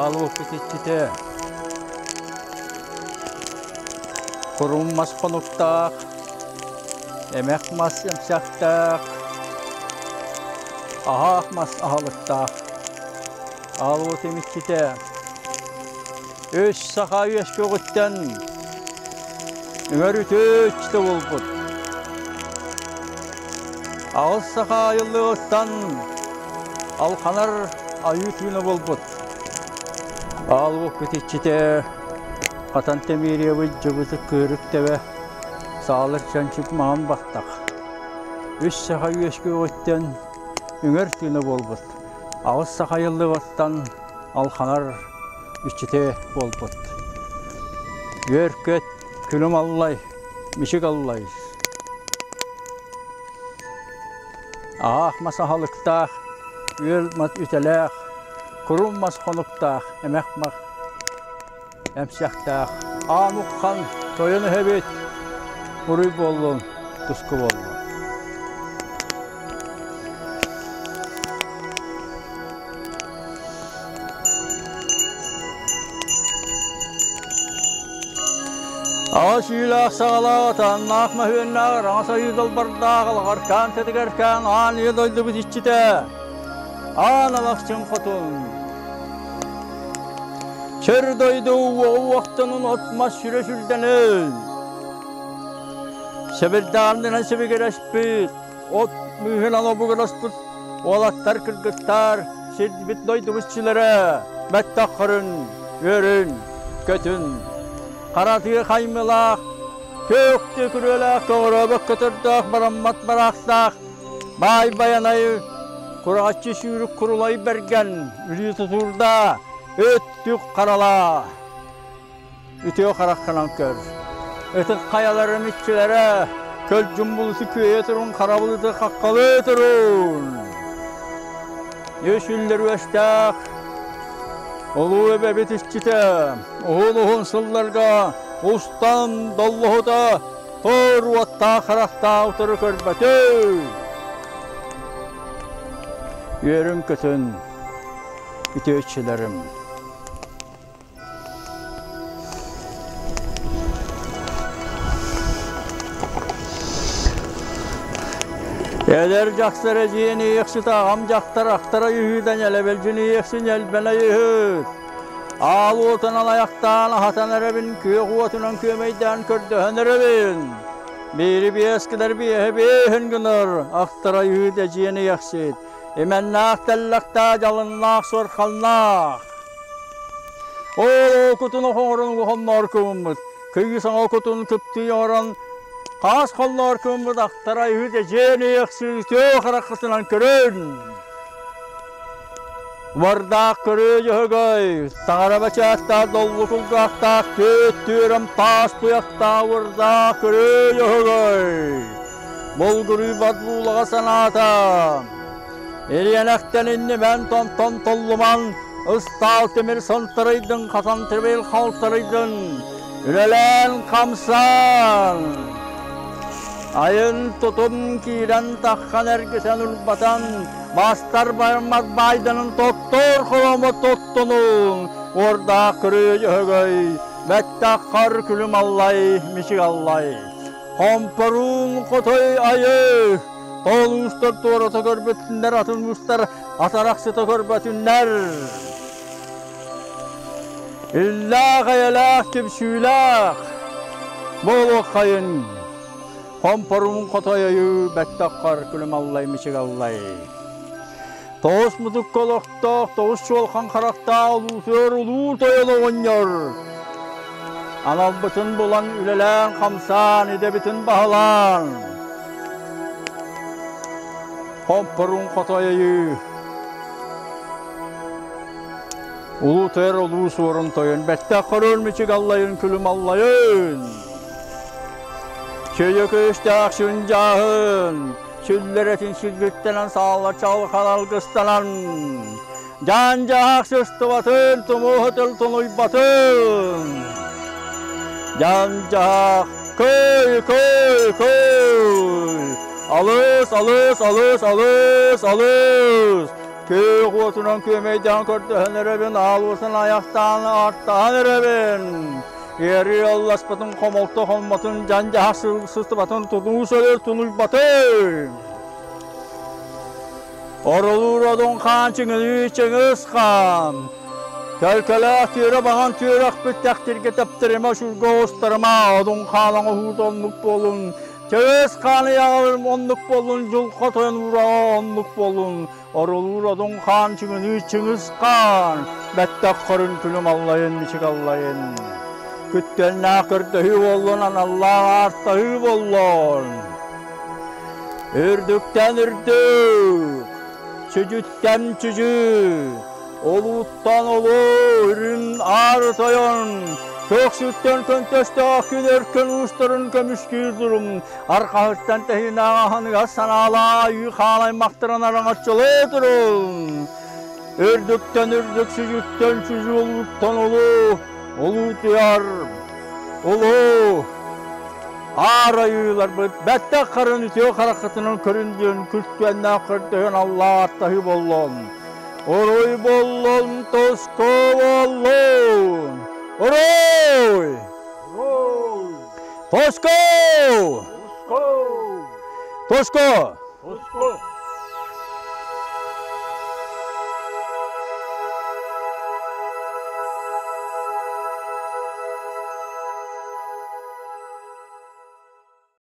Аалуоппут иччитэ Курум мас хонуктаах, эмэх мас эмсэхтээх, аһаах мас аһылыктаах. Аалуотум иччитэ Үс саха үөскүөҕүттэн үҥэр үтүө иччитэ буолбут. Аҕыс саха айыллыаҕыттан алханар айыы тыына буолбут. Аалуоппут иччитэ Хатан Тэмириэбит дьыбытык кыырык тэбэ саалар чанчык маҥан баттах. Үс саха үөскүөҕүттэн үҥэр тыына буолбут. Аҕыс саха айыллыаҕыттан алханар иччитэ буолбут. Үөр-көт, күлүм аллай, мичик аллай. Аах мас аһылыктаах, үөл мас үтэлээх, курум мас хонуктаах, эмэх мах эмсэхтээх. Аан уххан тойон эһэбит, уруй буоллун, туску буоллун. Аҕа сүүлээх саҕалаах, атааннаах мөһүөннээх, араҥас айыы далбардаах, алаҕаркаан тэтигэркээн аан ийэ дойдубут иччитэ, аан алахчын хотун. Чөр дойду уоҕу уохтанын от-мас сүрэ сүрдэнин. Сэбирдэҕинэн сибигирэспит, от мыыһынан обугураспыт уолаттар, кыргыттар, сирбит дойдубут иччилэрэ бэттэх-көрүн, үөрүн, көтүн. Хара тыа хаймылаах, күөхтүү күрүөлээх, көҕөрөөбөт көтөрдөөх, бараммат бараахтаах, баай байанайы, кураҕаччы сүүрүк курулай бэргэн, үлүү тутуурдаа, өттүк харалаа. Үтүө хараххынан көр. Ытык хайаларым иччилэрэ, көлдьүн булуту күөйэ турун, хара булуту хаххалыы турун. Үс үллэр үөстээх Улуу эбэбит иччитэ, уһун-уһун сылларга устан доллоһута тор уоттаах харахтаах утары көрбөтү. Үөрүн-көтүн, үтүө иччилэрим. Эдэр дьахтар эдьиийин иэхсит аҕам дьахтар ахтара үһүүтэн элэбэлдьин иэхсин элбэнэ үһүт. Аал уотунан айахтаан аһатан эрэбин, күөх уотунан күөмэйдээн көрдөһөн эрэбин. Биири биэс гынар биэһи биэһин гынар, ахтара үһүт эдьиийин иэхсит. Имэннээх тэллэхтээх дьалыннаах суорхалнаах. Ол кутун оһоҥорон уһонноор кыммыт, кыйы саҥа кутун кыптыы оҥорон хаас холлоор кыммыт ахтара үһү дьиэн иэхсии үтүө хараххытынан көрөн. Вардаах көрүө дьөһөгөй, таҥара бачааттаах доллу кулгаахтаах түөт түөрэм таас туйахтаах вардаах көрүө дьөһөгөй. Булгуруйбат буулаҕа санаата, Ириэнэхтэн иннимэн тонтон толлуман, ыстаал тимир сантарыйдын, хатан тимир халтарыйдын, үлэлээн хамсаан. Айын тутун киирэн таххан эргитэн урбатан, бастар бармат байданын тоттор холомо тоттонун, уордаах көрүө дьөһөгөй, бэттэх хар күлүм аллай, мичик аллай. Хомпоруун хотой айы, тоол уустар туората көрбөтүннэр, атын уустар атарахсыта көрбөтүннэр. Иллээх эйэлээх түмсүүлээх буолуоххайын. Хомпоруун хотой айы, бэттэх күлүм аллай, мичик аллай. Тоҕус мутукка олохтоох, тоҕус чуолхан харахтаах улуусугар улуу тойон оҕонньор аналбытын булан үлэлээн-хамсаан, идэбитин баһылаан, хомпорун хотойойуу, улуу тойор улуу суорун тойон, бэттэх көрөр мүчүк аллайын күлүм аллайын, чөйө күүстээх сүндьааһын, Сүллэрэтин сүлгүттэнэн саалла чалхан алгыстанан, дьаан-дьаһах сыстыбатын, тумууһутул тунуйбатын. Дьаан-дьаһах көй, көй, көй! Алыс, алыс, алыс, алыс, алыс! Күөх уотунан күөмэйдээн көрдөһөн эрэбин, аал уотун айахтаан ааттаан эрэбин. Ыарыы алласпытын хомолто хоммотун, дьан-дьаһах сыстыбатын тутуу сөлөр тунуйбатын. Оролуур одун хаан чыҥыныы чыҥыс хаан. Төлкөлөөх түөрэ баҕан түөрэхпит тэхтиргэ тэптэримэ шурга оҕустарыма одун хаан оҥоһуута оннук буолун. Чыҥыс хаан ыйаҕым оннук буолун, дьулха тойон уураҕа оннук буолун. Оролуур одун хаан чыҥыныы чыҥыс хаан. Бэттэх хорун күлүм аллайын мичик аллайын. Күттүөннээх көрдөһүү буоллун, аналлаах аартаһыы буоллун. Үрдүктэн үрдүк, сүдүттэн сүдү, улууттан улуу үрүҥ аар тойон, көхсүттэн көнтөстөөх күн өркөн уустарын көмүскүүр дурум, арҕаһыттан тэһиинээх аһыныгас санаалаах айыы хаалаймахтарын араҥаччылыы турун. Үрдүктэн үрдүк, сүдүттэн сүдү, улууттан улуу, улуутуйар улуу Аар айыыларбыт бэттэх харын үтүө хараххытынан көрүн диэн күттүөннээх көрдөһөн Аллаа аттаһыы боллон. Уруй боллон, туску боллун! Уруй! Уруй! Туску! Туску! Туску! Туску!